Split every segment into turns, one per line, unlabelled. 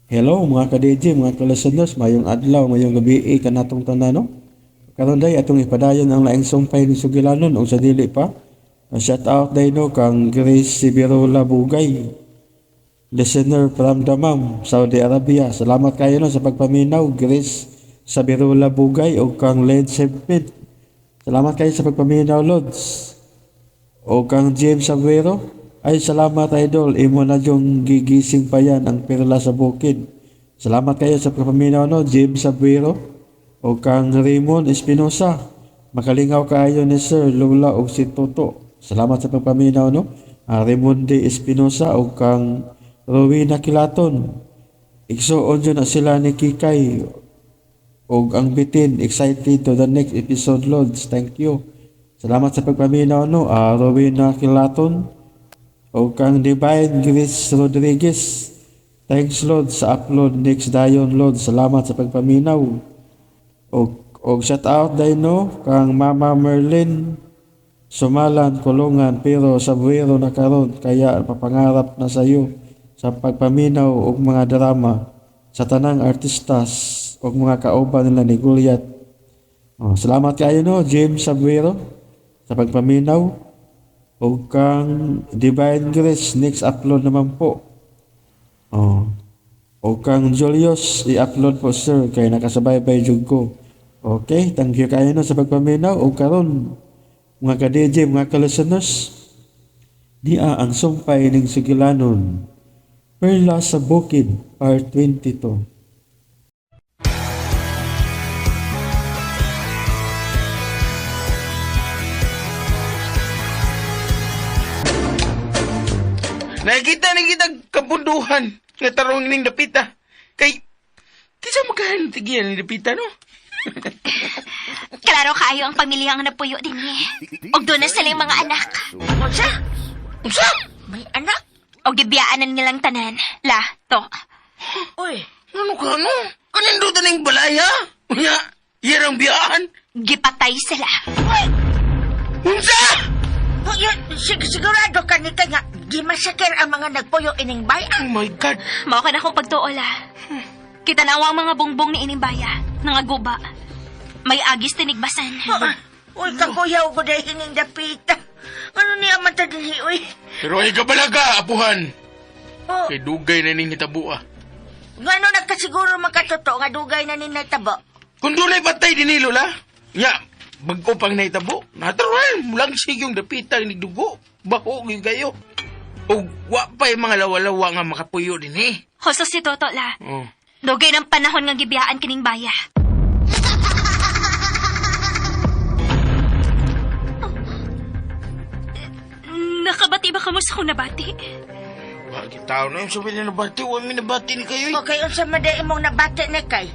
Hello mga ka-DJ, mga ka-listeners, mayong adlaw, mayong gabi kanatong tanan, no? Karon day atong ipadayon ang laing sumpay ni Sugilanon og sa dili pa. Shout out day no kang Grace Sibirola Bugay. Listener from Damam, Saudi Arabia. Salamat kayo no sa pagpaminaw, Grace Sabirola Bugay og kang Led Sempit. Salamat kayo sa pagpaminaw, Lods. O kang James Abuero, ay salamat idol, imo na yung gigising pa yan ang perla sa bukid. Salamat kayo sa pagpaminaw no, James Abuero. O kang Raymond Espinosa, makalingaw kaayo ni Sir Lola og si Toto. Salamat sa pagpaminaw no. Raymond D. Espinosa o kang Rowena Kilaton. Igsuon jud na sila ni Kikay og ang bitin, excited to the next episode, Lods. Thank you. Salamat sa pagpaminaw no, Rowena Kilaton o kang Divine Grace Rodriguez. Thanks Lord sa upload next dayon Lord. Salamat sa pagpaminaw. Og shout out day no kang Mama Merlin Sumalan Kulungan pero sa buwero na karon kaya papangarap na sayo sa pagpaminaw og mga drama sa tanang artistas og mga kauban nila ni Goliath. Oh, salamat kayo no James Sabuero sa pagpaminaw og kang Divine Grace next upload naman po. Oh. O kang Julius i-upload po sir kay nakasubaybay jud ko. Okay, thank you kayo no sa pagpaminaw og karon mga ka-DJ, mga ka-listeners, niya ang sumpay ning Sugilanon. Perla sa Bukid, Part 22.
Nakita na kita kabunduhan nga tarong ning dapita. Kay kinsa magkahan tigilan ning dapita no?
Klaro kaayo ang pamilya nga napuyo din eh. Og doon na sila yung mga anak.
Unsa?
Unsa?
May anak?
Og gibiyaanan nilang tanan. La, to.
Uy,
Ano ka no? Kanindot ning balay ha? Unya, iyang biyaan.
Gipatay sila.
uy!
Unsa?
Uy, sigurado ka ni kay nga gimasakir ang mga nagpuyo ining bayan.
Oh my God.
Mao ka na akong pagtuola. Kita na ang mga bongbong ni ining baya. Nangaguba. May agis tinigbasan.
Uy, kakuyaw ko dahil ining dapita. Ano niya man ta dinhi, uy?
Pero ay kabalaga, apuhan.
Oh,
Kay dugay na ning hitabo ah.
ngano nagkasiguro makatotoo nga dugay na ni natabo?
Kung dunay patay din ni Lola, nya, bag-o pang nahitabo. Natural, mulang yung dapita ni dugo. Bako gyud kayo. Og wa pa yung mga lawa-lawa nga makapuyo din eh.
Hoso si Toto la.
Oh.
Dugay ng panahon nga gibiyaan kining baya. Nakabati ba kamo sa akong nabati?
Wagi tao na yung sabi na nabati, wa mi nabati ni kayo eh.
Okay, unsa man dahil imong nabati ni kay?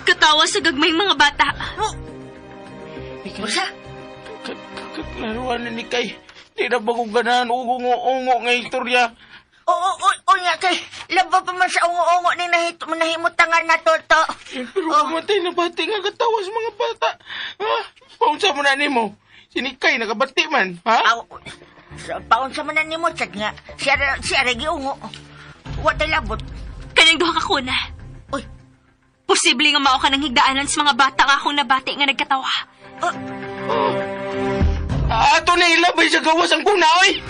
Katawa sa gagmay mga bata.
Oh. Unsa?
Kaklaruan na ni kay. Di na ba kong ganahan ungo-ungo nga istorya.
Oo, oo, oo nga kay labo pa man sa ungo-ungo ni nahimutangan na toto.
Eh, pero kumatay na bati nga katawa sa mga bata. Ha? Paunsa mo na nimo. Sinikay, nakabati man. Ha?
Aw, so, paunsa man na nimo sad nga siya siya ra giungo. Wa tay labot.
Kanang duha ka kuna.
Uy,
Posible nga mao ka ng higdaanan sa mga bata nga akong nabati nga nagkatawa.
oh,
Oh. Ato na ilabay sa gawas ang kuna, oy!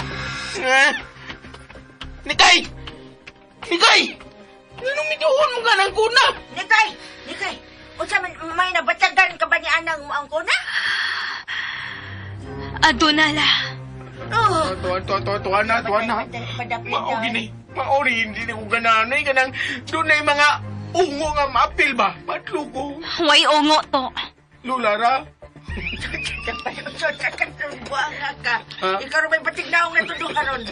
Eh. Nikay! Nikay! Anong miduhon mo ka ng kuna?
Nikay, Nikay. Unsa man may nabatagan ka ba ni anang mo ang kuna?
Aduna la.
Oh.
Tuwan, tuwan, tuwan, tuwan na, tuwan na.
Madapit
Mao gini, mao rin, hindi na ko ganahan, eh. Kanang doon na mga ungo nga maapil ba? Matlo ko.
Way ungo to.
Lula ra.
Buanga ka.
Ha?
Ikaw ra may batig naong natuduha ron.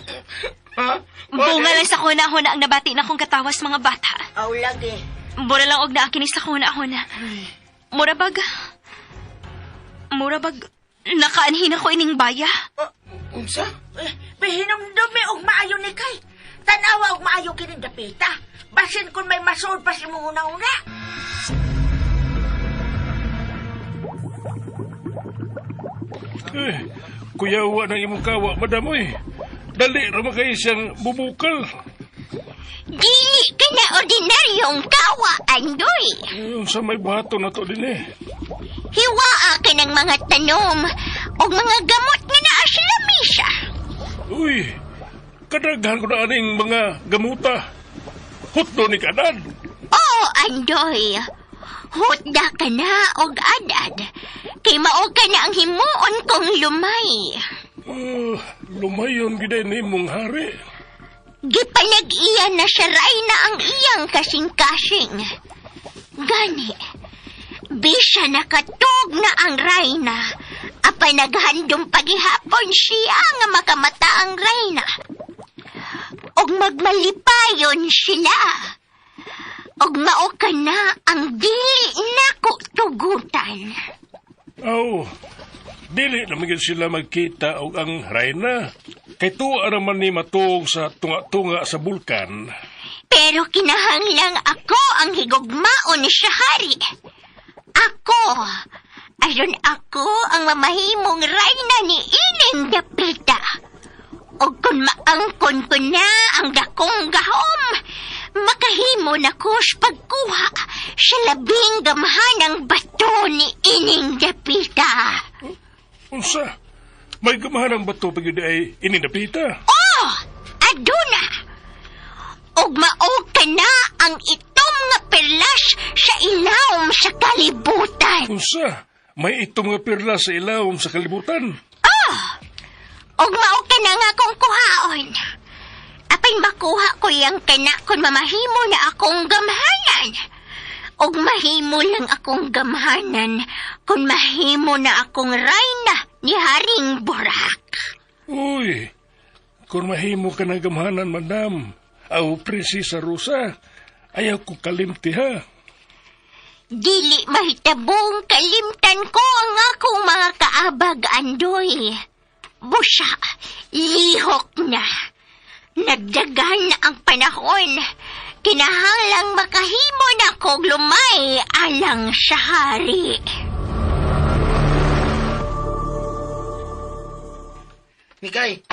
Ha?
Bunga lang sa kuna-huna ang nabati na akong katawa sa mga bata.
Aw lagi.
Mura lang og naakini sa kuna-huna. Mura bag... Mura bag... Nakaanhin ako ining baya.
Unsa?
Eh, bihinumdumi og maayo ni kay. Tanawa og maayo kini dapita. Basin kung may masuod pa si imong una-una.
Eh, kuyawa ng imong kawa, madam, oy. Dali ra man kayo siyang bubukal. Dili ka na ordinaryong kawa, Andoy.
Unsa may buhaton na to din eh.
Hiwaa ka ng mga tanom o mga gamot nga naa sa lamisa.
Uy, kadaghan ko na aning mga gamuta. Hutdo ni kanan.
Oo, Andoy. Hutda ka na og adad. Kay mao ka na ang himuon kong lumay.
Lumayon gid ni mong hari.
Gipanag-iya na sa Rayna ang iyang kasing-kasing. Gani, bisa nakatug na ang Rayna, apay naghandom pagihapon siya nga makamata ang Rayna. Og magmalipayon sila. Og mao ka na ang dili nako tugutan.
Aw, dili naman gyud sila magkita og ang rayna. Kay tuwa naman ni matuog sa tunga-tunga sa bulkan.
Pero kinahanglang ako ang higugmaon sa hari. Ako, aron ako ang mamahimong rayna ni Ining Dapita. O kung maangkon ko na ang dakong gahom, makahimo na ko sa pagkuha sa labing gamhanang bato ni Ining Dapita.
Unsa? May gamahanang bato pa gyud ay ininapita.
Oh, aduna. Og mao ka na ang itom nga perlas sa ilawom sa kalibutan.
Unsa? May itom nga perla sa ilawom sa kalibutan.
Oh! Og mao ka na nga akong kuhaon. Apay makuha ko yang kana kung mamahimo na akong gamhanan. Og mahimo lang akong gamhanan kung mahimo na akong rayna ni Haring Burak.
Uy, kung mahimo ka na gamhanan, madam, aw prinsesa Rosa, ayaw ko kalimti ha.
Dili mahitabong kalimtan ko ang akong mga kaabag, Andoy. Busa, lihok na. Nagdagan na ang panahon. Kinahanglang makahimo na kog lumay alang sa hari.
Nikay,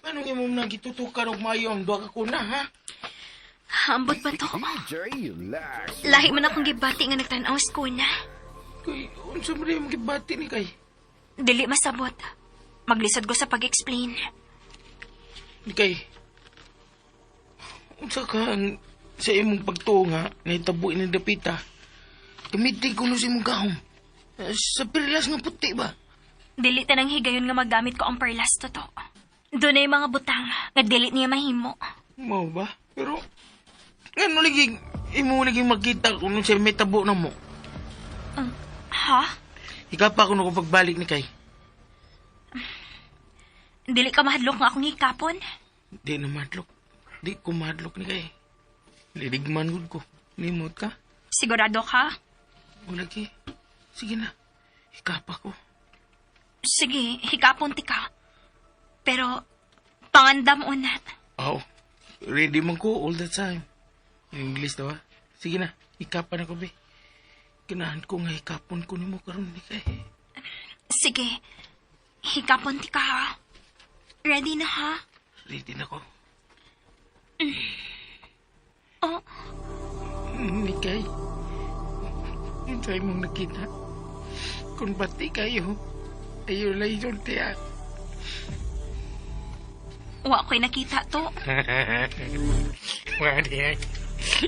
anong imong nagitutukan og maayo ang duha ka kuna, ha?
Ambot ba to? Lahi man akong gibati nga nagtan-aw sa kuna.
Kay, unsa man imong gibati ni kay?
Dili masabot. Maglisod ko sa pag-explain.
Nikay, unsa ka ang sa imong pagtuo nga nahitabo ini dapita? Gamitin ko no sa imong gahom. Sa perlas nga puti ba?
Dili tanang higayon nga magamit ko ang perlas toto. Doon ay mga butang nga dili niya mahimo.
Mao ba? Pero, ngano lagi, imo lagi makita kung sa may tabo na mo.
Ha?
Ikaw pa ako nung pagbalik ni Kay.
Dili ka mahadlok nga akong hikapon?
Di na madlok. Di ko madlok ni Kay. Lidigman gud ko. Nimot ka?
Sigurado ka?
O lagi. Sige na. Ikapa ko.
Sige, hikapon ti ka. Pero, pangandam una.
Oo. Ready man ko all the time. English daw ha. Sige na. Ikapa na ko be. Kinahan ko nga hikapon ko nimo karon ni Kay.
Sige, hikapon ti ka ha. Ready na ha?
Ready na ko.
Oh,
Nikay. Unsay mong nakita? Kung bati kayo, ayo lang yun tiya.
Wa ko'y nakita to.
Mali ay.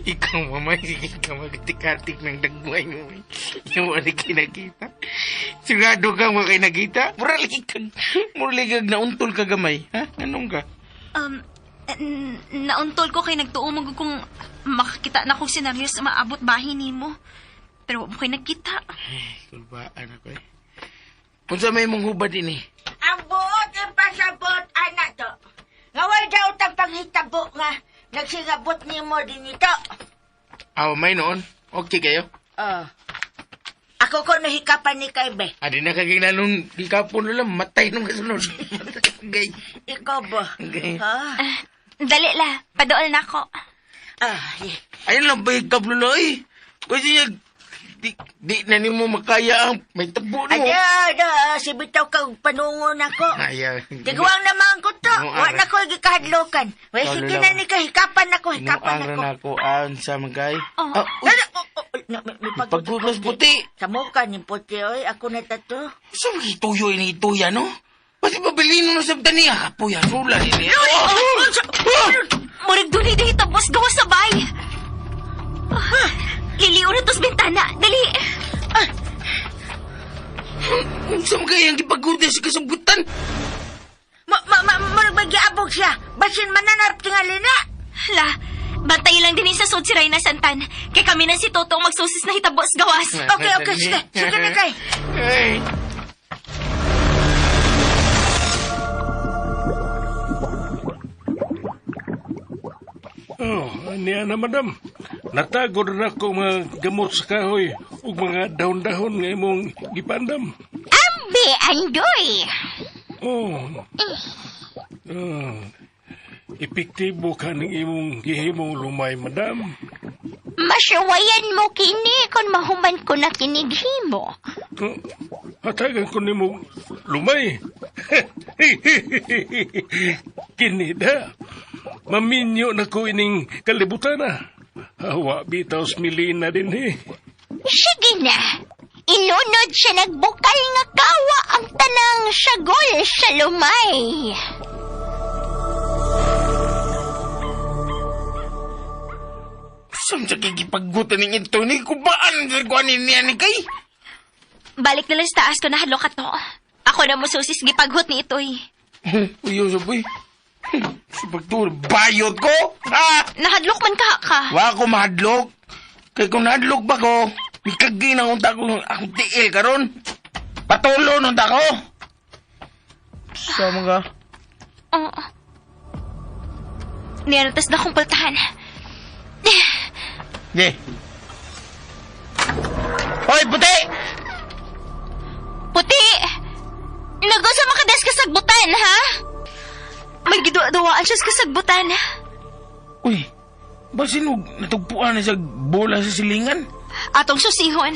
Ikaw mamay, sige ka magtikatik ng dagway mo. Yung wala kinakita. Sigurado ka mo kay nakita? Murali kag nauntol ka gamay. Ha? Anong ka?
Nauntol ko kay nagtuo mo kung makakita na kong senaryo sa maabot bahin nimo. Pero wa mo ko'y nakita.
Ay, kulbaan ako eh. Unsa may mong hubad ini?
Ang buot ang pasabot, anak to. Ngaway daw tang panghitabo nga nagsingabot nimo din ito.
Aw, may noon. Okay kayo?
Oh. Ako ko nahikapan ni Kay be.
Adi na kaging gikapon lang, matay nung kasunod. Matay.
Ikaw ba?
Okay.
Ha?
Dali la, padool na ako.
Ah,
Ayun lang ba yung kabluloy? Kasi niya, Di na nimo makaya ang may tabo no.
Ada, ada, si bitaw ka og panungon ako.
Ayaw.
Tiguang naman ko to.
Ano,
Wa
ara?
na ko gikahadlokan. Way,
Ikaw,
sige
Lola.
na ni ka, hikapan ako, hikapan
Inuang
ako.
na ako ang sa magay.
Oh.
Ah, uy,
Ano? Oh, oh, oh, na, may, may
paggulos puti.
Sa mukha ni puti, oy, ako na tato.
Sa mga ituyo ini ituya, no? Pati pabilin mo sa taniya. Kapoy, asula nini.
Oh,
Oh!
Murag duli dahil tapos gawa sabay. Ah, Liliw na tos bintana. Dali.
Sa mga yung gipaguda sa kasabutan.
Ma, ma, ma, murag may giabog siya. Basin mananarap tingali na.
Hala, bantay lang din sa sud si Reyna Santan. Kay kami na si Toto ang magsusis na hitabos gawas.
Okay, okay, sige. Sige na kay.
Ay.
Oh, niya na madam. Natagod na ako mga gamot sa kahoy ug mga dahon-dahon nga imong gipandam.
Ambi, Andoy.
Oh. Oh. Epektibo ka ning imong gihimong lumay, madam.
Masawayan mo kini kung mahuman ko na kinighimo.
Oh, hatagan ko nimo lumay. Kini da. Maminyo na ko ining kalibutan na. Hawa bitaw milina din eh.
Sige na. Ilunod siya nagbukal nga kawa ang tanang sagol sa lumay.
Saan sa kikipaggutan ng ito ni kubaan sa kuhanin niya ni kay?
Balik na lang sa taas ko na hadlok ka to. Ako na mususis gipaghot ni itoy.
Uy, sabi. Sa pagturo, bayot ko? Ha?
Nahadlok man ka ka.
Wa ko mahadlok. Kay kung nahadlok ba ko, ikagin ang unta ko akong tiil karon. Patulo nung ko. Sa mga
Oo. Nianatas na akong paltahan.
Ye. Hoy, puti!
Puti! Nagusa makadas kasagbutan, ha? May giduwa-duwaan siya sa kasagbutan.
Uy, basin og natugpuan na sa bola sa silingan.
Atong susihon.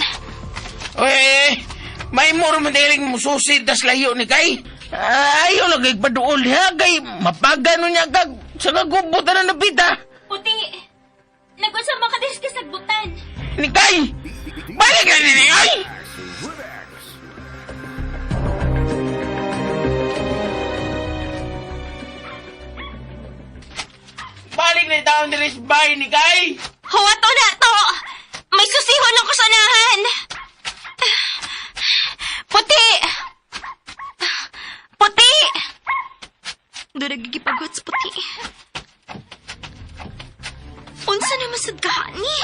Uy, eh, may muro man diling mususid tas layo ni kay. Ayaw lang kay paduol ha, kay mapagano niya kag sa kagubutan na napita.
Puti! Nagusa makadas kasagbutan.
Ni kay! Balik na ni ay! Balik na taon diri sa bahay ni kay!
Huwato na to! May susihon lang ko sa unahan! Puti! Puti! Doon nagigipagot sa puti. Unsa na masad ka, ni?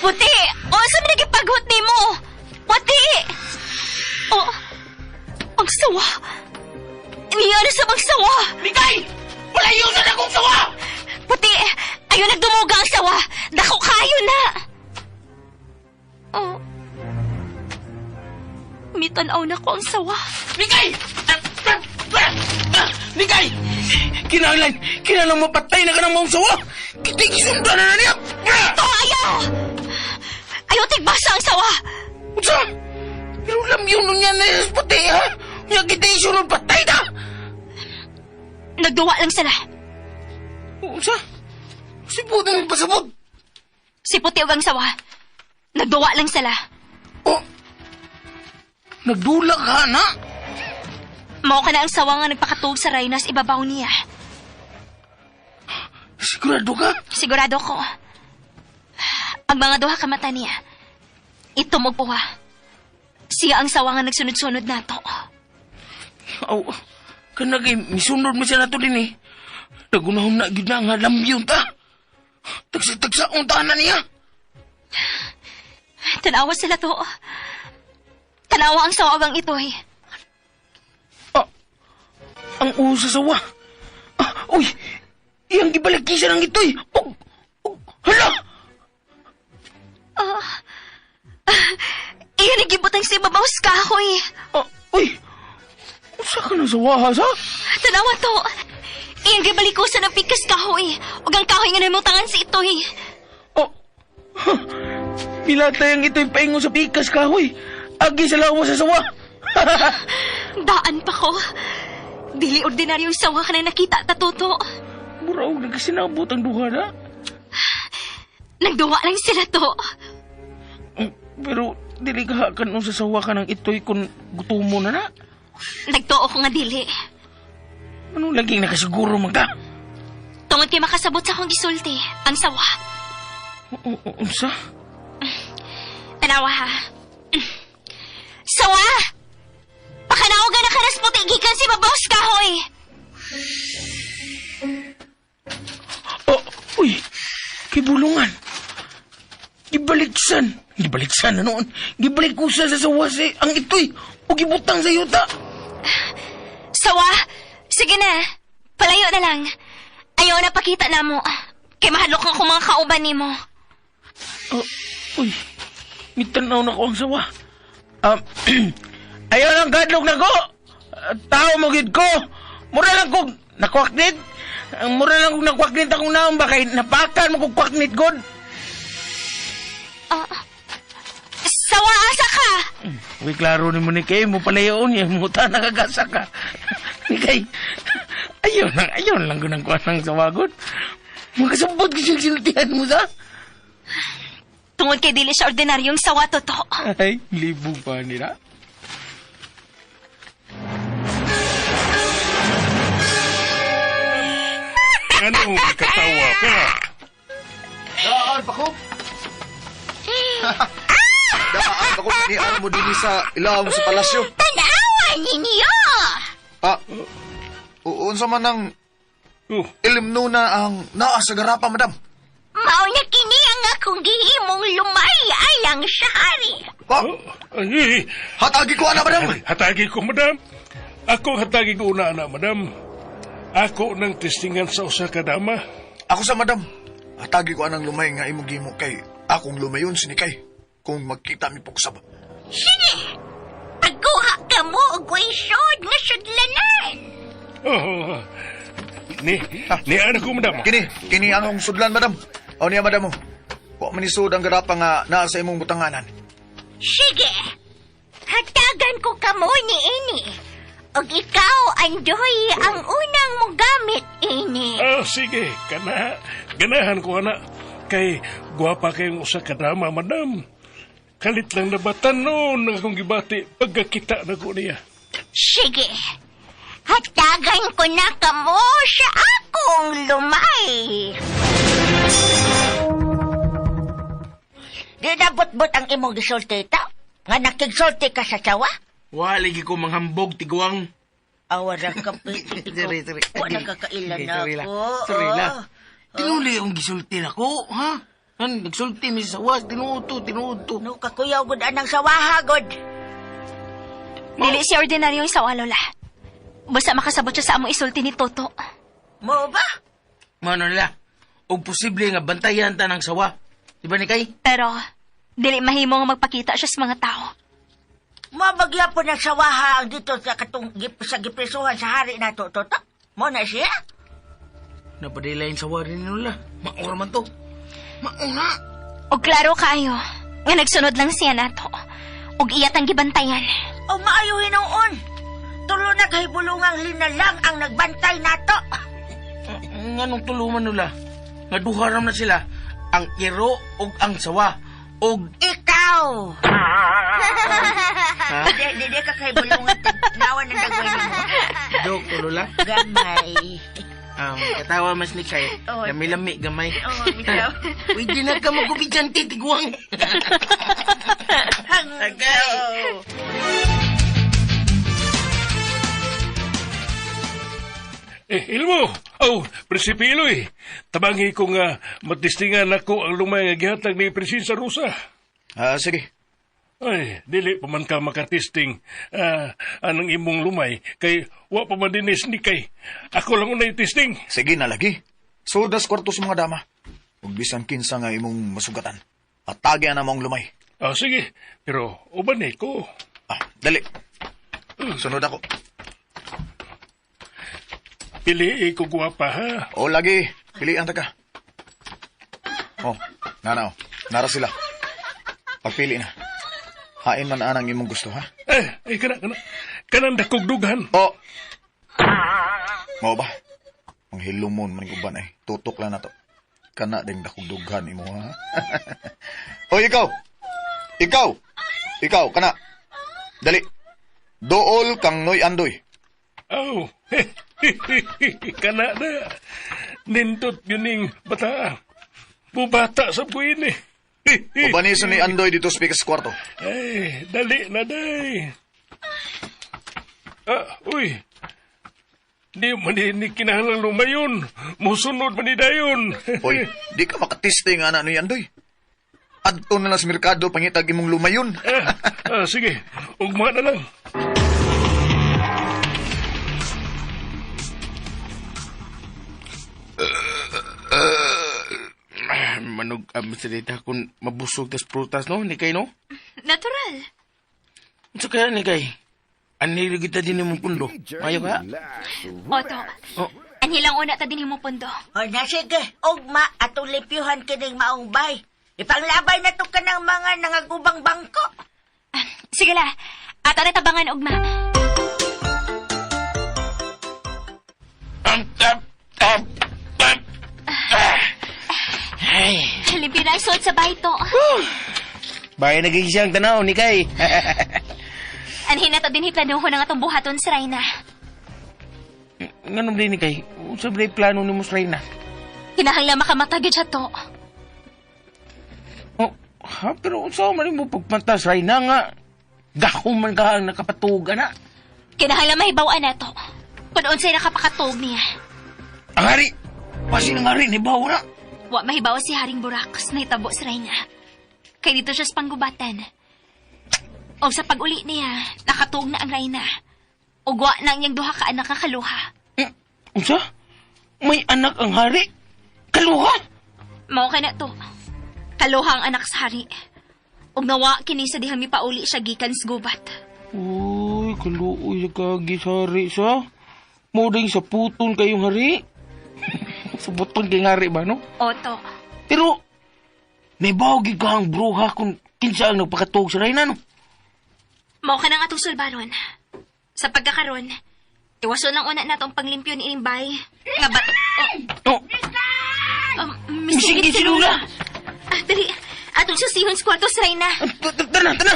Puti! Unsa man nagipaghot nimo? Puti! Oh, ang sawa! Niya na sa bang sawa!
Ni kay! Wala yun sa akong sawa!
Puti! Ayun nagdumuga ang sawa! Dako kayo na! Oh. Mitanaw na ko ang sawa.
Nikay! Nikay! Kinahanglan, kinahanglan mapatay na ka ng mong sawa! Kitigsundan na na niya!
To, ayaw! Ayaw tigbasa ang sawa!
Unsa? Pero lam yun nun yan na puti, ha? Nga kitigsunod patay na!
Nagduwa lang sila.
Unsa? Si puti ng pasabot!
Si Puti ug ang sawa. Nagduwa lang sila.
Oh! Nagdula ka na?
Mao ka na ang sawa nga nagpakatug sa Reynas ibabaw niya.
Sigurado ka?
Sigurado ko. Ang mga duha ka mata niya. Itumog puwa. Siya ang sawa nga nagsunod-sunod nato.
Aw, kanagay, misunod mo siya nato din eh. Nagunahon na gyud na nga lamyon ta. Tagsa-tagsaong tahanan niya.
Tanawa sila to. Tanawa ang sawa ang itoy.
Ah, ang uso sa sawa. Ah, uy, iyang gibalagkisan ang itoy. Og, og, hala!
Iyan ang gibutang si babaw sa kahoy.
Ah, uy, usa ka na sawa, ha, sa?
Tanawa to. Iyang gibalikusan ang pikas kahoy. Ug ang kahoy nga namutangan si itoy.
Ah, Milatay ang ito'y paingon sa pikas kahoy. Agi sa lawa sa sawa.
Daan pa ko. Dili ordinaryong sawa ka na nakita, tatuto.
Mura og nagkasinabot ang duha na.
Nagduwa lang sila to.
Pero dili ka kan sa sawa ka ng ito'y kung gutumo na na.
Nagtuo ko nga dili.
Ano laging nakasiguro man ka?
Tungod kay makasabot sa akong gisulti, ang sawa.
Unsa?
Tanawa ha. Sawa! Pakanaogan na kanas puti gikan si Babaw sa kahoy.
Oh, uy, kibulungan. Gibaliksan. Gibaliksan na noon. Gibalik ko sa sawa si ang ito'y o gibutang sa yuta.
Sawa! Sige na. Palayo na lang. Ayaw na pakita na mo. Kay mahadlok ang akong mga kauban nimo.
Oh, uy, mitanaw na ko ang sawa. Ayaw lang gadlog na ko. Tao mo gid ko. Mura lang kog nakwaknit. Mura lang kog nakwaknit akong naon ba kay napakan mo kog kwaknit god.
Sawa, asa ka!
Uy, klaro ni mo ni kay mo palayon niya mo ta nakagasa ka. Ni kay ayaw lang ko nang kuha ng sawagod. Makasabot ko siyang sinultihan mo sa.
Tungod kay dili siya ordinaryong sawa totoo.
Ay, libo pa nila.
Anong katawa ka?
Daan pa ko. Daan pa ko ni mo dinhi sa ilawom sa palasyo.
Tanawa ninyo!
Ah, unsa man ang
Oh,
ilimnuna ang naa sa garapa, madam?
Mao na kini ang akong gihimong lumay alang sa hari.
Ah,
oh, ay,
hatagi ko ana, madam.
Hatagi ko, madam. Ako hatagi ko una, ana, madam. Ako nang testingan sa usa ka dama.
Ako sa madam. Hatagi ko anang lumay nga imong gihimo kay akong lumayon sinikay kung magkita mi puksab.
Sige! Pagkuha ka mo og waysod nga sudlanan.
Oh, ni, ni ana ko, madam.
Kini, kini ang akong sudlan, madam. O niya, madam. oh. Wa man isud ang garapa nga naa sa imong butanganan.
Sige! Hatagan ko kamo ni ini. Og ikaw, Andoy, ang unang mogamit ini.
Ah, sige, kana. Ganahan ko, ana. Kay gwapa kayong usa ka dama, madam. Kalit lang nabatan noon ang akong gibati pagkakita na ko niya.
Sige. Hatagan ko na kamo sa akong lumay.
Di na butbut ang imong gisulti ta. Nga nakigsulti ka sa sawa.
Wala ko manghambog tiguang.
Awa ra ka piti ko.
Sorry, sorry.
Wala ka kailan
Okay, sorry
ako.
lang. Sorry lang.
Oh.
Tinuli ang gisulti na ko, ha? Han, nagsulti mi sa sawas, tinuuto, tinuuto.
No, kakuyaw gud anang sawaha gud.
Dili siya ordinaryong sawa, Lola. Basta makasabot siya sa among isulti ni Toto.
Mo ba?
Mano nila, og posible nga bantayan ta ng sawa. Di ba ni kay?
Pero, dili mahimo nga magpakita siya sa mga tao.
Mo magyapon ang sawaha ang dito sa katong gip, sa giprisuhan sa hari na to, Toto. Mo na siya?
Napadila yung sawa rin nila. Maura man to. Mauna!
Og klaro kaayo, nga nagsunod lang siya nato. Og iyat ang gibantayan.
O maayo hinuon. Tulo na kay bulungang linalang ang nagbantay nato.
Nganong tuluman nila? Nga duha ram na sila. Ang iro og ang sawa. Og
Ikaw. Di, di, di ka kay bulungan. Nawa ng dagway nimo.
joke to Lola.
Gamay.
Katawa mas ni kay.
Oo.
Lami-lami gamay.
Oo, bitaw.
Uy, di na ka magkubidyante, tiguang.
Hanggaw.
Eh, Ilmo! Oh, Prinsipe Iloy! Tabangi ko nga matistingan ako ang lumay nga gihatag ni Prinsesa Rosa.
Ah, sige.
Ay, dili pa man ka makatisting anong imong lumay kay wa pa man dinis ni kay. Ako lang unay testing.
Sige na lagi. Sulod na sa kwarto sa mga dama. Ug bisan kinsa nga imong masugatan. Atagi na mong lumay.
Ah, sige, pero uban ni ko.
Ah, dali. Sunod ako.
Pili ko gwapa ha.
O lagi, pilian ta ka. Oh, nana oh. Nara sila. Pagpili na. Hain man anang imong gusto, ha?
Eh, ay, kana, kana. Kanang dakog dughan.
Oh! Mao ba? Ang hilumon man uban ay. Tutok lang na to. Kana ding dakog dughan imo, ha? Oy, ikaw! Ikaw! Ikaw, kana. Dali. Dool kang Noy Andoy.
Aw, kana na. Nindot yun ning bata. Bubata sa buwin eh.
Ubaniso ni Andoy dito sa pikas kwarto.
Ay, dali na day. Ah, uy. Di man ni kinahanglang lumayon. Musunod man ni dayon.
Oy, di ka makatiste nga na Noy Andoy. Adto na lang sa merkado pangitag imong lumayon.
Sige, ugma na lang.
Manog salita kung mabusog tas prutas, no? Ni kay, no?
Natural.
Unsa kaya ni kay? Anili kita din imong pundo. Mayo ka?
Oto.
Oh.
Anhilang una ta din mo pundo.
O na sige, ugma atong limpyuhan kining maong bay. Ipanglabay na to kanang mga nangagubang bangko.
Sige la. Ato na tabangan ugma.
Tap, tap, tap. Ah. Ay.
Limpyo na ang suot sa bahay to.
Bagay naging siyang tanaw ni kay.
Anhin na ta din hiplanuhon ang atong buhaton sa Reyna.
Nganong din ni kay? Unsa ba plano nimo sa Reyna?
Kinahanglan makamata gyud siya to.
Oh, ha, pero unsa man nimo pagpanta sa Reyna nga? Gahom man ka ang nakapatuga na.
Kinahanglan mahibaw-an na to. Kung unsay nakapakatuog niya.
Ang hari! Pasin ang hari, nibaw na.
Wa mahibaw si Haring Burax na hitabo sa Reyna. Kay dito siya sa panggubatan. O sa pag-uli niya, nakatuog na ang Reyna. Ug wa na ang iyang duha ka anak nga kaluha.
Unsa? May anak ang hari? Kaluha?
Mao kay na to. Kaluha ang anak sa hari. Ug nawa kini sa dihang mipauli siya gikan sa gubat.
Uy, kaluoy sa kagi sa hari sa. Mo ding sa puton kayong hari. Sa puton kayong hari ba, no?
Oto.
Pero, may bawag ka ang bruha kung kinsa ang nagpakatuog sa Reyna, no?
Mao ka nang atong sulbaron. Sa pagkakaron, iwason lang una nato ang panglimpyo ni ining bay. Nga ba...
Oh,
Oh,
Misingit si Lula!
Ah, dali. Atong susihon sa kwarto sa Reyna.
Tana, tana!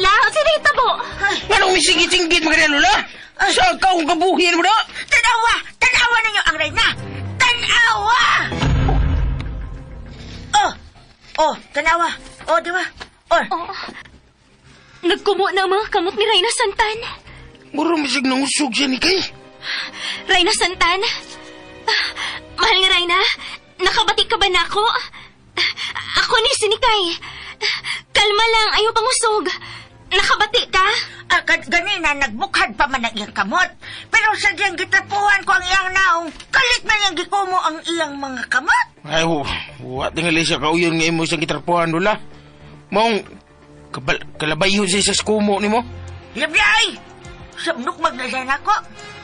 La, unsa na hitabo?
Anong misingit-singgit mga Lola? Sa kaong kabuhin mo na?
Tanawa! Tanawa ninyo ang reyna! Tanawa! Oh! Oh, tanawa. Oh, di ba? Oh,
Oh. Nagkumo na ang mga kamot ni Reyna Santan.
Muro misig nang usog siya ni Kay.
Reyna Santan? Ah, mahal nga Reyna, nakabati ka ba na ako? Ako ni Sinikay. Kalma lang, ayaw pang usog. Nakabati ka?
Ganina nagbukhad pa man ang iyang kamot. Pero sa diyang gitapuhan ko ang iyang naong, kalit man iyang gikumo ang iyang mga kamot.
Ay, wa tingali siya kauyon nga imo siyang gitarpuhan, Lola. Maong, kalabayon siya sa kumo nimo.
Lablay! Sabnok magnasan ako.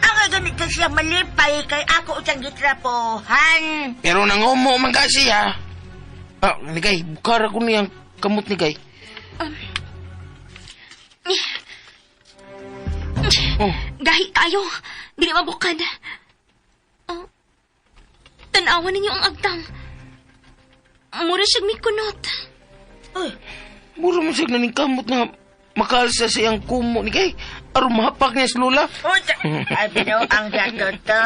Ang ganito siya malipay kay ako siyang gitrapuhan.
Pero nangumo man kasi ha. Ah, ni Kay, bukara ko niyang kamot ni Kay. Oh,
Gahi kayo. Dili mabukad. Oh. Tanawan ninyo ang agtang. Mura siyang may kunot.
Uy,
mura man siya naning kamot na makalsa sa iyang kumo ni Kay. Aron mahapak niya sa Lola.
uy, ay, bino, ang gatoto.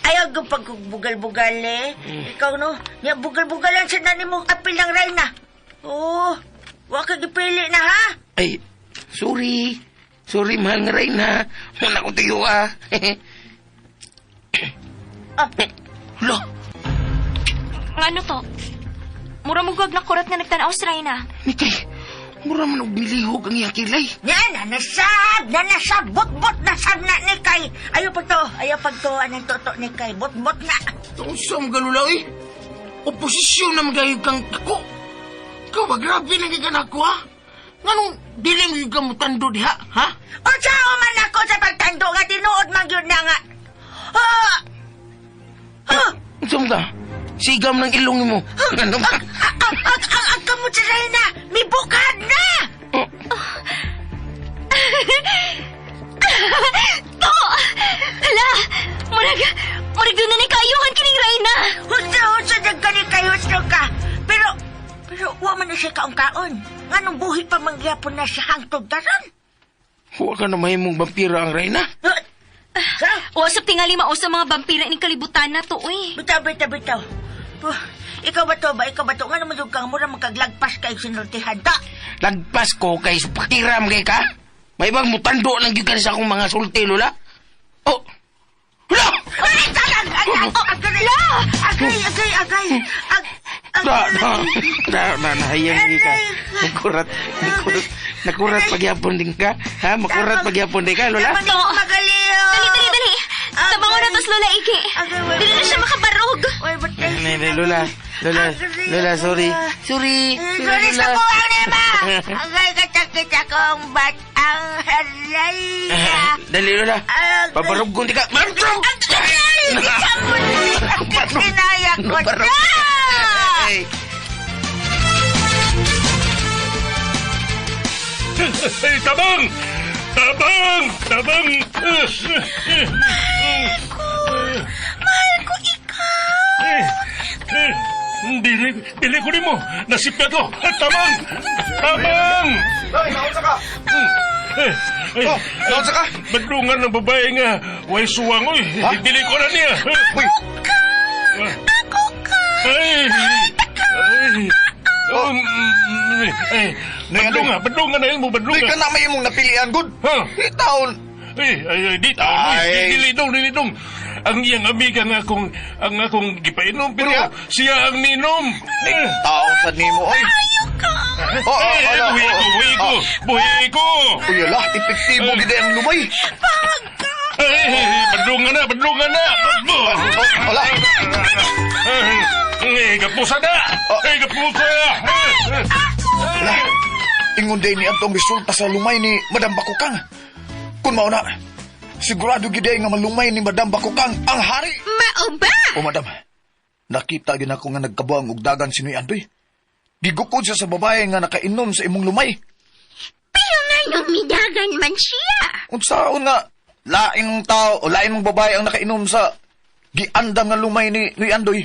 Ayaw ko pagbugal-bugal eh. Ikaw no, niya bugal-bugalan sa nani mong apil ng reyna. Oh, wa ka gipili na ha?
Ay, sorry. Sorry, mahal nga Reyna. Wala akong tuyo ah.
Ah.
Hala,
Ano to? Mura mo gag nakurat nga nagtanaw sa Reyna.
ni Kay. Mura man og nilihog ang iyang kilay.
Nga, nanasab, nanasab, bot-bot na sab na ni Kay. Ayaw pagto, ayaw pagto, anong toto ni Kay, bot-bot na.
Unsa mo galula eh? Oposisyon na magayon kang ako. Ikaw ba, grabe na kay ako ha? Nganong dili mo yung gamutando diha, ha?
Unsa man ako sa pagtando nga tinuod man gyud na nga. Ah! Ah!
Unsa mo ka? Sigam ng ilong mo. Ano ba?
Ang kamot sa Reyna! May bukad na!
To! Hala! Murag, murag doon na ni kaayuhan kining Reyna.
Husto-husto nagkani kay husto ka. Pero, pero wa man na siya kaon-kaon. Nganong buhi pa mangyapon na siya hangtod karon?
Huwag ka na mahimong vampira ang Reyna.
Sa?
Wasap tingali mao sa mga vampira ni kalibutan na to, uy.
Bitaw, bitaw, bitaw. Puh, ikaw ba to ba? Ikaw ba to? Nga naman yung kang mura magkaglagpas kay sinultihan ta.
Lagpas ko kay pakiram kay ka. May ibang mutando lang gyud ka sa akong mga sulti, Lola. Oh! Lola!
Ay, talag! Agay! Agay! Agay! Agay! Agay!
Na, na, na, na, nahayang di ka. Nakurat, nakurat, nakurat pagyapon din ka. Ha? Makurat pagyapon din ka, Lola?
Tama na magaliw!
Dali, dali, dali. Tabangon na tos Lola Iki. Dili na siya makabarog.
Uy, ba't kayo
Nay, nay, Lola, Lola, Lola, sorry. Sorry,
Sorry
sorry,
sa
Lola.
kuwang nima! Agay, katakit akong bat ang haray!
Dali, Lola.
Agay.
Pabarog ko di ka. Barog!
Agay! Kinaya ko
Barog.
na!
Ay.
Ay, tabang! Tabang! Tabang!
Mahal ko! Mahal ko ikaw!
Eh, eh, dili, dili ko nimo. Nasipya ko. Tabang! Tabang!
Ay, naunsa ka?
Eh, eh,
Oh, naunsa ka?
Badlungan ng babae nga. Way suwang, oy.
Ha?
Dili ko na niya.
Uy,
Ako ka!
Ay! Ay! Oh, ay,
Nay, ano?
badlunga, badlunga na yun mo,
Uy,
badlunga.
ka na may imong napilian, good.
Ha?
Itaon.
Ay, ay, ay, di taon,
Ay.
ay. Dili dong, dili dong. Ang iyang amiga nga akong, ang akong gipainom, pero
Unya?
siya ang ninom.
Ay, taon sa nimo, oy.
Ayaw ka!
Oh, oh,
Ay,
ala,
buhi
oh,
ko, buhi ko,
oh.
buhi ko.
Uy, ala, epektibo gid ang lumay.
Pag ka!
Ay, badlunga na, badlunga na. Badlunga.
Oh, ala.
Ay, ay, gapusa na.
Oh.
Ay, gapusa. Ay,
Ala, ingon day ni atong resulta sa lumay ni Madam Bakukang. Kung mao na, sigurado gid ay nga malumay ni Madam Bakukang ang hari.
Mao ba?
O madam, nakita gyud ako nga nagkabuang og dagan si Noy Andoy. Gigukod siya sa babae nga nakainom sa imong lumay.
Pero nga midagan man siya.
Unsaon nga lain mong tao o lain mong babae ang nakainom sa giandam nga lumay ni Noy Andoy.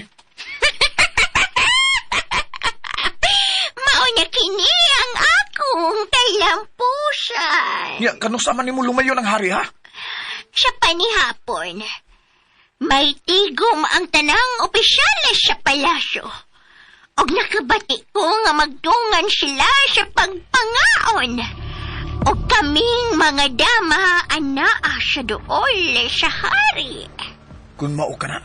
Mao na kini ang akong kalampusan.
Ya, kanusa man nimo lumayo ng hari ha?
Siya pa ni hapon. May tigom ang tanang opisyales sa palasyo. Og nakabati ko nga magdungan sila sa pagpangaon. Og kaming mga dama anaa sa dool sa hari.
Kung mao ka na,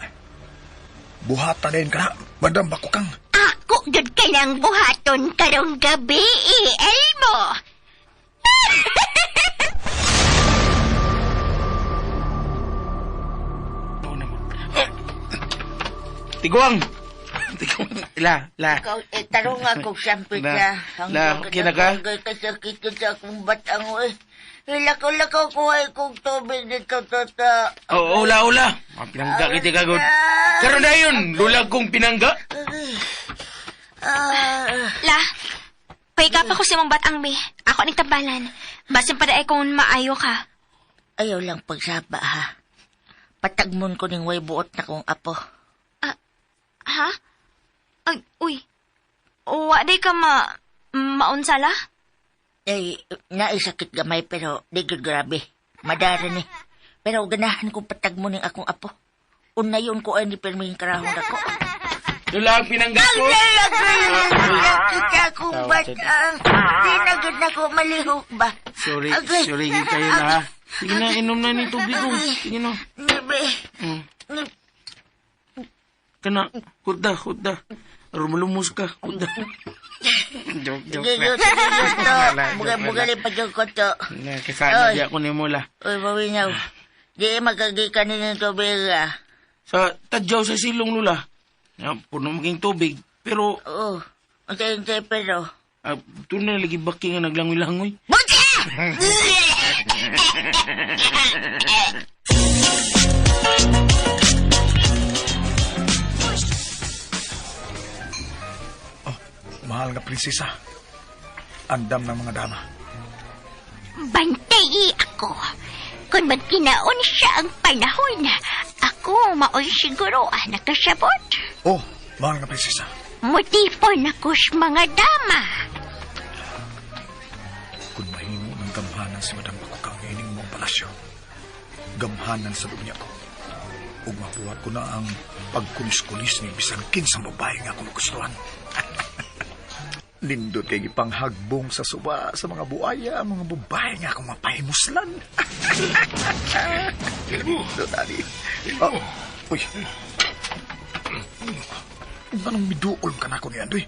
buhata din ka na, Madam Bakukang.
Ako gud ka ng buhaton karong gabi, eh, Elmo.
Tiguang! Tiguang. La, la.
Ikaw, eh, tarong ako siyempre
La,
ka.
la, okay na ka?
Hanggang kasakit ko sa akong batang, eh. Lakaw-lakaw ko ay kong tubig dito, tata.
Oo, oh, ula, ula. Mga pinangga kita kagod. Karon na yun, lulag kong pinangga.
Ah,
La, paikap ako sa imong batang me. Ako ning tambalan. Basin pa daay kung maayo ka.
Ayaw lang pagsaba, ha. Patagmon ko ning way buot na kong apo.
Ha? Ay, uy. Wa day ka ma maunsala?
Ay, naisakit gamay pero di gyud grabe. Madara ni. Pero ganahan kong patagmon ning akong apo. Una yun ko ay ni pirming karahon ako.
Lula ang pinangga ko.
Agay, agay, kita akong batang. Di na gyud na ko malihok ba.
Sorry,
Agay.
sorry kayo na ha. Sige na, inom na ni tubig ko. Sige na.
Nibe.
Kana, huda, huda. Rumulumos ka, huda. Joke, joke
Sige,
na.
sige, to.
Wala, joke
Bugal-bugal
na.
pa dyan ko to.
Na, kasana
Oy.
di ako ni Mula.
Uy, mawinaw. Di magagikan ni tubig ah.
Sa tadyaw sa silong, Lula. Ya, puno maging tubig. Pero,
Oo. Untay-untay pero.
Ah, doon na lagi baki nga naglangoy-langoy.
Buti!
Mahal nga prinsesa. Andam ng mga dama.
Bantay ako. Kung magkinaon siya ang panahon, ako maoy siguro ang nakasabot.
Oh, mahal nga prinsesa.
Mutipon ako sa mga dama.
Kung mahimo ng gamhanan si Madam Bakukang ining mong palasyo, gamhanan sa loob niya ko. Ug mabuhat ko na ang pagkulis-kulis ni bisan kinsang babae nga ako magustuhan. Nindot kay gipanghagbong sa suba sa mga buaya, ang mga babae nga akong mapahimuslan. Nindot, ani. Oh, uy. Anong miduol ka na ko ni Andoy?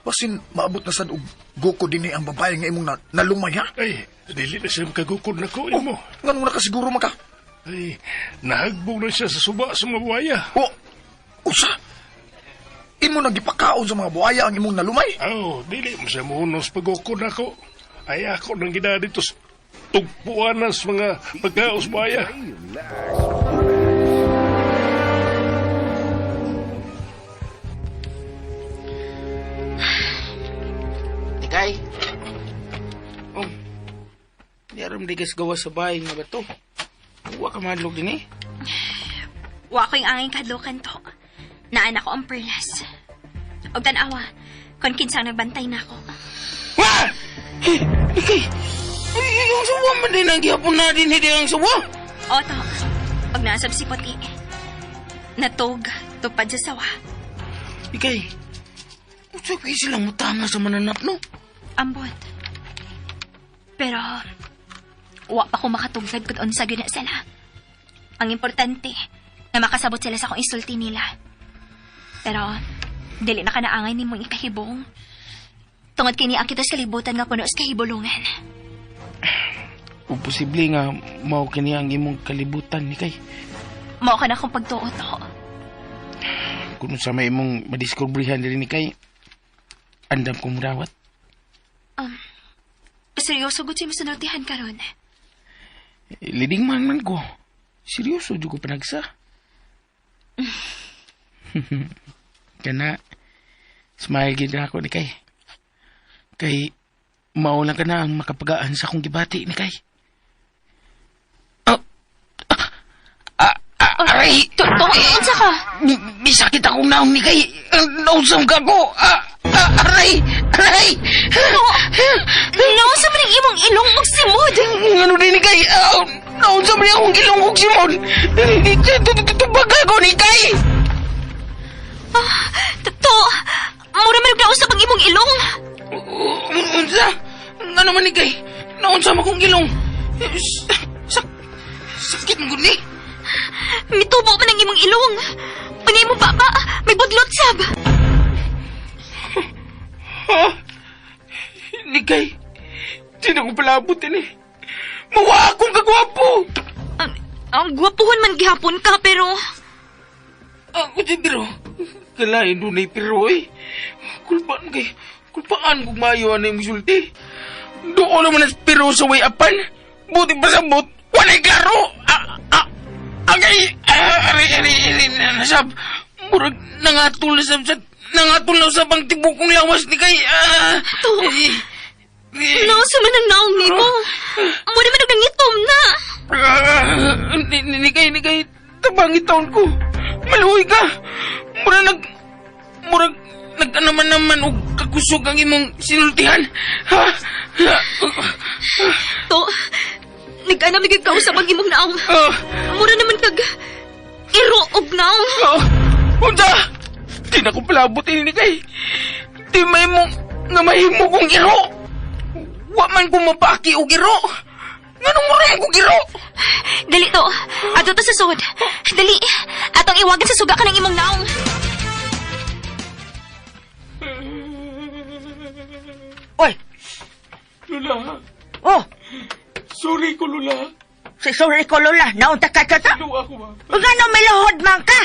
Basin maabot na sad og goko dinhi ang babae nga imong na, nalumay ha?
Ay, dili na siya makagukod na ko, imo.
Nganong nakasiguro man ka?
Ay, nahagbong na siya sa suba sa mga buhaya.
O, usa! Imo nagipakaon sa mga buhaya ang imong nalumay?
Aw, dili mo siya muhunos pagukod na ko. Ay, ako nang gina dito sa tugpuan na sa mga pagkaos buhaya.
Tikay. Oh. Di aram di gas gawa sa bahay nga ba to? Wa ka mahadlok din eh.
Wa ko yung angin kadlokan to. Naan ako ang perlas. Og tanawa, kon kinsang nagbantay na ako.
Wa! Eh, Ikay! Ay, yung sawa man din ang gihapon na din hindi ang sawa.
Oto, og naasab si Puti. Natog, tupad sa sawa.
Ikay, unsa kay sila mutama sa mananap no?
Ambot. Pero, wa pa ko makatugtad kung unsa gyud na sila. Ang importante, na makasabot sila sa akong isulti nila. Pero, dili na ka naangay nimo ikahibong. Tungod kini ang kita sa kalibutan nga puno sa kahibulungan.
Kung posible nga mao kini ang imong kalibutan ni kay.
Mao ka na akong pagtuo to.
Kung sa may imong madiskobrehan diri ni kay, andam kong murawat.
Seryoso gud siya masunultihan karon.
Leading man man ko. Seryoso jud ko panagsa. Kana smile gid na ako ni kay. Kay mao lang ka na ang makapagaan sa akong gibati ni kay. Oh. Ah, ah, aray!
To, to, unsa ka?
Bisakit akong naong ni kay. Nausam ka ko. Ah, ah, aray! Aray!
Nausa man ang imong ilong og simod.
Ano din ni kay? Ah, nausam ni akong ilong og simod. Tubag ako ni kay.
To, mura man og nausap ang imong ilong.
Unsa? Ano man ni kay? Naunsa man akong ilong? Sakit mo ni.
Mitubo man ang imong ilong. Unya imong baba, may budlot sab.
Ha? Ni kay. Di na ko palabot ini. Mawa akong kagwapo.
Ang gwapuhon man gihapon ka pero
Ako di pero. Kalain doon ay pero eh. Kulpaan kay. Kulpaan kung maayo na yung sulti. Doon naman ang pero sa way apan. Buti pa sa bot. Wala'y klaro. Ah, ah, agay. Ah, aray, aray, aray, nasab. Murag nangatol na sab sa nangatol na sa bang tibok kong lawas ni kay. Ah,
To.
ay, ay,
nausa man ang naong nimo. Mura man og nangitom na.
Ah, ni kay, ni kay, tabang taon ko. Maluhoy ka. Mura nag, murag, nagkanaman naman og kakusog ang imong sinultihan. Ha? Ha?
To, nag-anam na gyud kausap ang imong naong.
Ah,
Mura naman kag iro og naong.
ah, unsa? Di na ko palabot ini kay. Di may mo, nga mahimo kong iro. Wa man ko mapaki og iro. Nganong mura man kong iro?
Dali to. Ato to sa sud. Dali. Atong iwagan sa suga ka ng imong naong.
Oy!
Lula,
Oh!
sorry ko, Lula.
Si sorry ko, Lola. Naunta ka ka ta.
Luwa ko ba?
Nga no, may lahod man ka.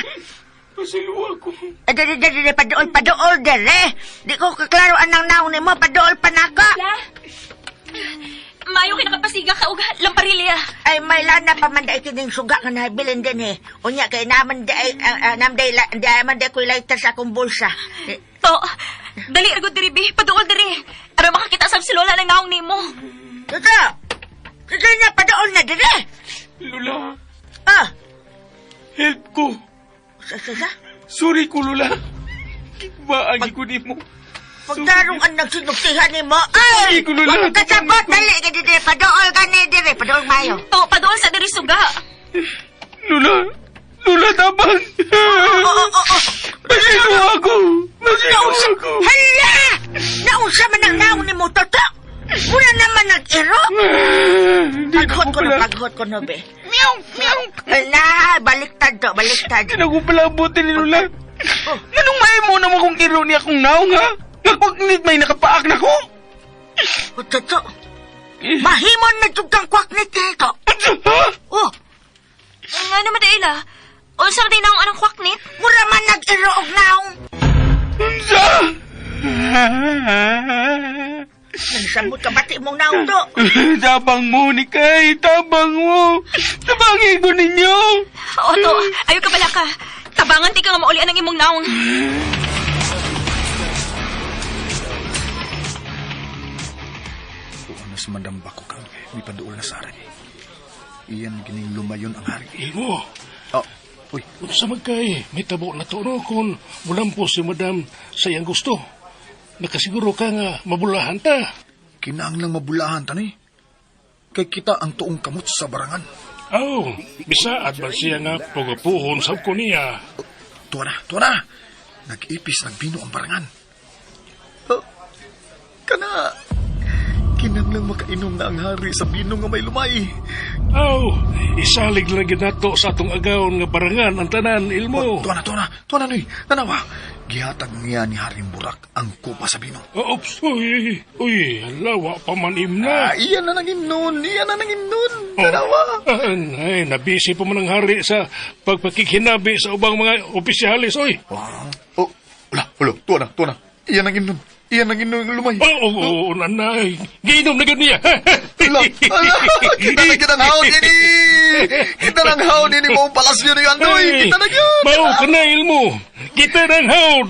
Pasayloa ko.
Eh, dali, dali, dali, paduol, paduol, dali. Di ko kaklaro anang naong nimo, paduol pa nako.
La! Mayo kay nakapasiga ka og lamparilya.
Ay, may lana pa man dai kining suga nga nahabilin din eh. Unya kay naman di ay nam day di man day koy lighter sa akong bulsa. Eh,
To, dali ra gud diri bi, paduol diri. Aron makakita sab si Lola ng naong nimo.
Toto! Toto na, paduol na dili.
Lola,
Ah,
help ko.
sa sa sa.
Sorry ko, Lola. Gigmaan ko nimo.
Pagtarong ang nagsinugsihan nimo. Ay!
Sorry ko, Lola.
Wag ka sabot, dali ka dili. Paduol ka ni dili. Paduol mayo.
To, paduol sa diri suga.
Lola, Lola, tabang.
Oo, oo, oo.
Pasayloa ko. Pasayloa ko.
Hala! Naunsa man ang naong nimo, Toto? Muna naman nag-iro.
Di na
Paghot
ko
ko no,
pala.
paghot ko no, be.
Meow, meow.
Hala, baliktad to, baliktad.
Di na ko pala abutin ni Lola.
Oh.
Anong may mo naman kung iro niya akong naong, ha? Nagpagnit may nakapaak na ko.
Oh, Toto, mahimon na jud kang kwak ni Tito.
Ha?
Oh,
Nga naman dahil ah. Unsa man day naong anang kwaknit?
mura man nag-iro og naong.
Unsa?
Nagsamot ka bati mong naong to.
Tabang mo ni Kay, tabang mo. Tabangin ko ninyo.
Oo, to. Ayaw ka pala ka. Tabangan ti ka nga maulian ang imong naong.
Tuon na sa Madam Bako karon kay may paduol na sa hari. Iyan gining lumayon ang hari.
Ilmo,
Oh, uy,
unsa man kay may tabo na to no kung mulampo si madam sa iyang gusto. Nakasiguro ka nga mabulahan ta.
Kinahanglang mabulahan tani. Kay kita ang tuong kamot sa barangan.
Aw, bisaad ba siya nga pagapuhon sa ko niya.
Tuwa na, tuwa na. Nag-ipis, nagbino ang barangan. Oh, kana, kinahanglang makainom na ang hari sa bino nga may lumay.
Aw, isalig lang gyud nato sa atong agawon nga barangan ang tanan, Ilmo.
Tuwa na, tuwa na, tuwa na, Noy. Tanawa, gihatag niya ni Haring Burak ang kupa sa bino.
Oh, Oops, uy, uy, hala, wa pa man imna.
Ah, iyan na nang imnon, iyan na nang imnon. Tanawa.
Ah, ay, nabisi pa man ang hari sa pagpakikhinabi sa ubang mga opisyalis, oy.
Ah, oh, wala, wala, tuwa na, tuwa na. Iyan ang imnon, iyan ang imnon ng lumay.
Oo, oh, oh, oh, nanay. Giinom na gud niya.
Ala, ala, kita na kita ng haon ini. Kita ng haon ini mong palasyo ni Andoy. Kita na yun.
Mao ka na, Ilmo. Kita ng haon.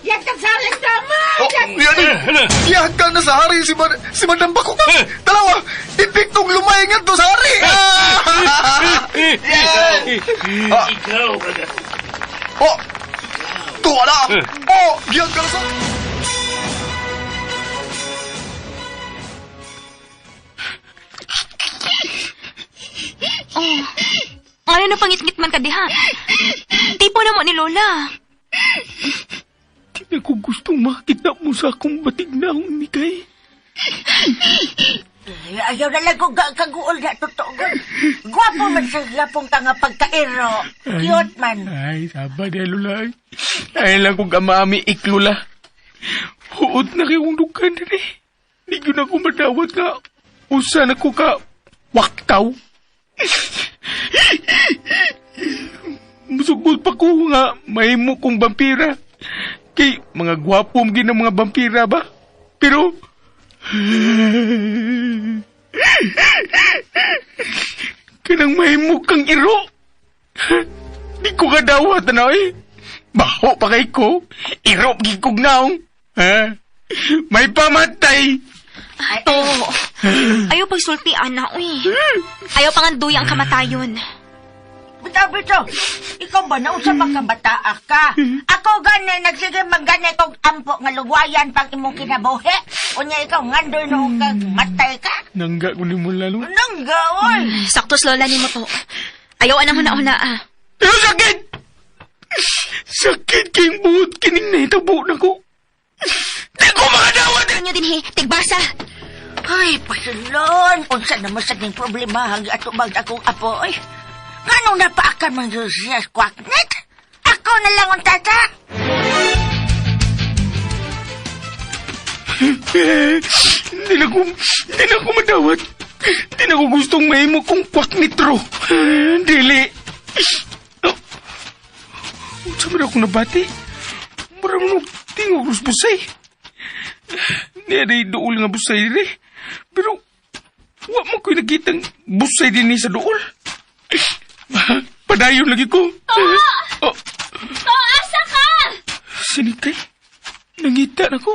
Yagkang sa tama!
Oh, yan eh.
Hala.
Iyagkang na sa hari si, si Madam Bakugan.
Eh.
Dalawa, epektong lumay nga to sa hari. Ah! Ah.
Ikaw,
Oh, tuwa na.
Eh.
Oh, iyagkang sa...
Oh. Ngayon na pangitngit man ka diha. Tipo na mo ni Lola.
Di na ko gustong makita mo sa akong batig naong ni Kay.
Ay, ayaw na lang kong kaguol na totoo. Gwapo man sa gapong ka nga pagkairo. Cute man.
Ay, saba di Lola. Ay lang kong amaami iklula. Huot na kayong dugan diri. Di ko na ko madawat nga. Usa na ko ka waktaw. Musugod pa ko nga mahimo kong vampira. Kay mga gwapo gin ang mga vampira ba? Pero kanang mahimo kang iro. Di ko kadawat na eh. Baho pa kay ko. Iro gid kog naong. Ha? May pamatay.
To, ayaw pagsulti, ana, uy. Ayaw panganduy ang kamatayon.
Bitaw, bitaw. Ikaw ba, nausa pa ka bataa ka? Ako gani, nagsige manggani kong ampo nga luwayan pang imong kinabuhi. Unya ikaw, ngandoy noong kag matay ka.
Nangga ko ni mo lalo.
Nangga, oy.
Saktos Lola ni mo to. Ayaw anang huna-huna, ah.
Pero sakit! Sakit kayong buot kining nahitabo na ko. Di ko makadawat!
Ano din, he? Tigbasa.
Ay, pasulon. Unsa naman sa ning problema ang atubag akong apo, oy. Nganong napaakan man yun siya, kwaknet? Ako na lang ang tata.
Hindi na ko madawat. Hindi na ko gustong mahimo kong kwak nitro. Dili.
Sa man akong nabati. Mura mo nung tingog rus busay. Niya day duol nga busay dire. Pero, wa mo ko'y nakitang busay din sa duol. Padayon lagi ko. Oh,
To, asa ka?
sinikay. Nangita na ko.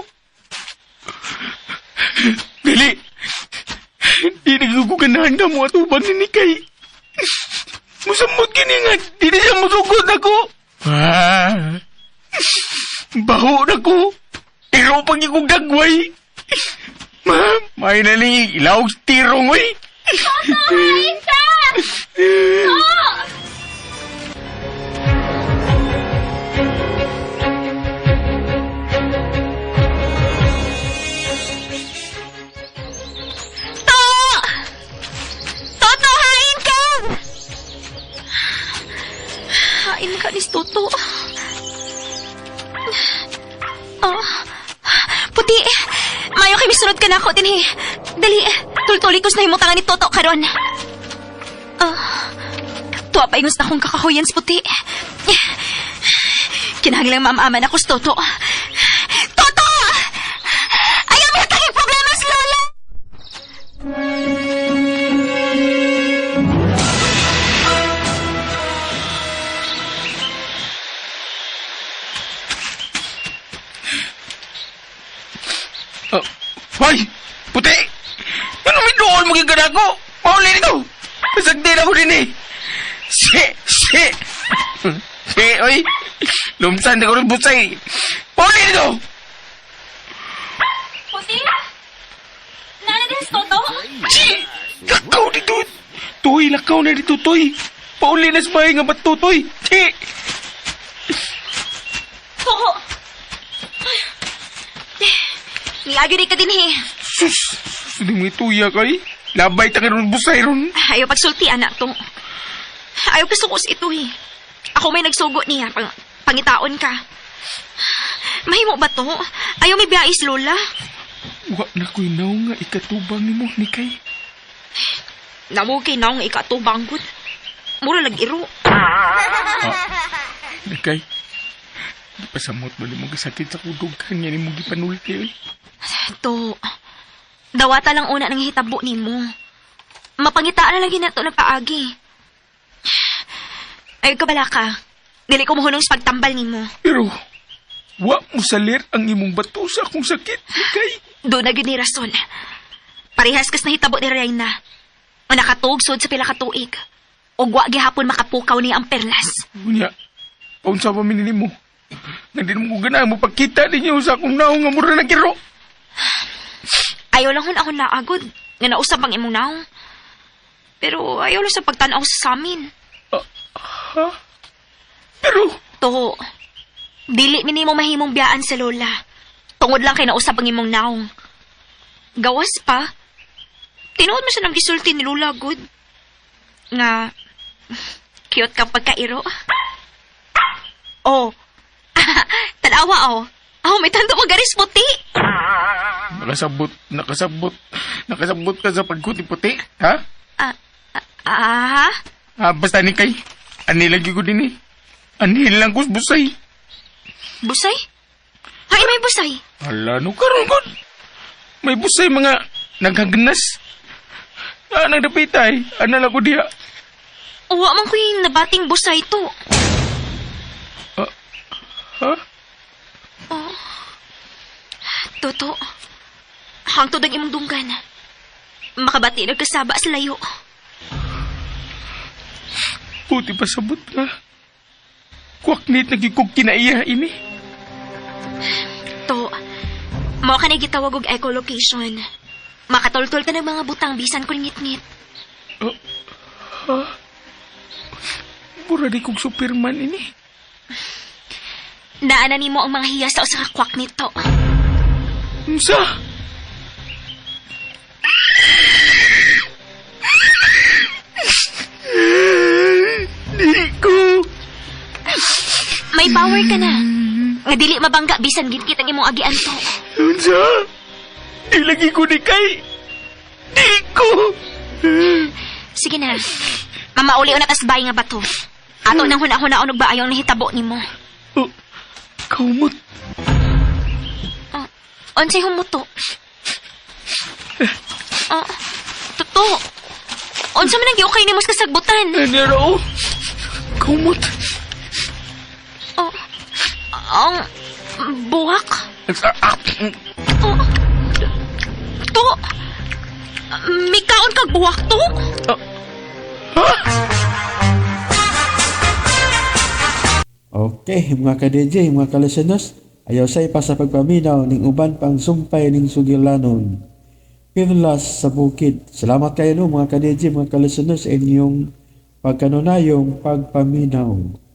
Dili. Di naguguganahan na mo atubang ni Nikay. Musamot gini nga. Di na siya musugot ako. Ah, baho na ko. Iro pag ikong dagway. Ma, may naling ilawag tirong, oy.
Hain ka! To! To! Toto, hain ka! Hain ka ni Toto. Oh. Puti! Mayo kay misunod ka na ako dinhi. Dali, tultuli ko sa himutangan ni Toto karon. Ah. Tuwa pa ingos na akong kakahuyan sa puti. Kinahanglang maamaman ako sa Toto. Toto! Ayaw mo taging problema sa Lola!
Oh, hoy! Puti! Ano may dool mo gigana ko? Pauli nito! Masagdin ako din eh! Si! Si! Si, oy! Lumsan na ko rin busay! Pauli nito!
Puti! Nana din sa Toto?
Si! Lakaw dito! Tuy, lakaw na dito, tuy! Pauli na sa bahay nga ba't tuy? Si!
Toto! Niagi ka dinhi.
Sus! Hindi mo ituya kay? Labay ta ka rin busay ron!
Ayaw pagsulti, anak to. Ayaw kasukos ito eh. Ako may nagsugo niya. Pangitaon ka. Mahimo ba to? Ayaw may biyais, Lola.
Wa na ko'y naw nga ikatubang ni mo, Nikay.
Namo kay naong ikatubang gud. Mura lag iro.
Nikay, di pa samot ba ni mo gasakit sa kudughan nga ni mo gipanulti, oy?
To. Dawata lang una nang hitabo nimo. Mapangitaan na lang ginato ng paagi. Ayaw ka bala ka. Dili ko mohunong sa pagtambal nimo.
Pero, wa mo salir ang imong bato sa akong sakit, Nikay.
Doon na gyud ni rason. Parehas kas nahitabo ni Reyna. Nga nakatugsod sa pila ka tuig. Ug wa gihapon makapukaw niya ang perlas.
Unya, paunsa pa minili mo. Nandin mo ko ganahan mo pagkita ninyo sa akong naong nga mura na kiro.
Ayaw lang hun ako naagod. Nga nausap ang imong naong. Pero ayaw lang sa pagtanaw sa samin.
Ha? Pero,
To, dili minimo mahimong biyaan sa lola. Tungod lang kay nausap ang imong naong. Gawas pa. Tinuod mo siya ng gisulti ni Lola, good. Nga, cute ka pagkairo. Oh, tanawa oh. Oh, may tando mo garis puti.
nakasabot, nakasabot, nakasabot ka sa pagkuti-puti, ha?
Ah, ah,
Ah, basta ni kay, ani lagi ko din eh. Ani lang ko busay.
busay? Ay, may busay.
Ala, no karon kon. May busay mga naghagnas. Ah, nagdapitay. Ano lang ko diha.
Uwa man ko yung nabating busay to.
Ha?
Toto, hangtod ang imong dunggan. Makabati nagkasaba sa layo.
Puti pa sabot nga. Kwaknit nagikog kinaiya ini.
To, mao ka na gitawag og echolocation. Makatultol ka ng mga butang bisan kung ngit-ngit.
Mura di kog Superman ini.
Naana nimo ang mga hiyas sa usa ka kwak nito.
Unsa? Di ko.
May power ka na. Nga dili mabangga bisan gitgit ang imong agian to.
Unsa? Di lagi ko ni kay. Di ko.
Sige na. Mamauli na tas bay nga bato. Ato nang huna-huna og baayo ang nahitabo nimo.
Oh, kaumot.
Unsay humuto? Ah, totoo. Unsa man ang giukay nimo sa kasagbutan?
Nero, oh. Kaumot.
Oh, ang buwak?
Ah,
Oh, to, may kaon kag buwak to?
Okay, mga ka-DJ, mga ka-listeners, ayaw say pa sa pagpaminaw ning uban pang sumpay ning sugilanon. Pirlas sa bukid. Salamat kayo no, mga ka-DJ, mga ka-listeners, sa inyong pagkanunayong pagpaminaw.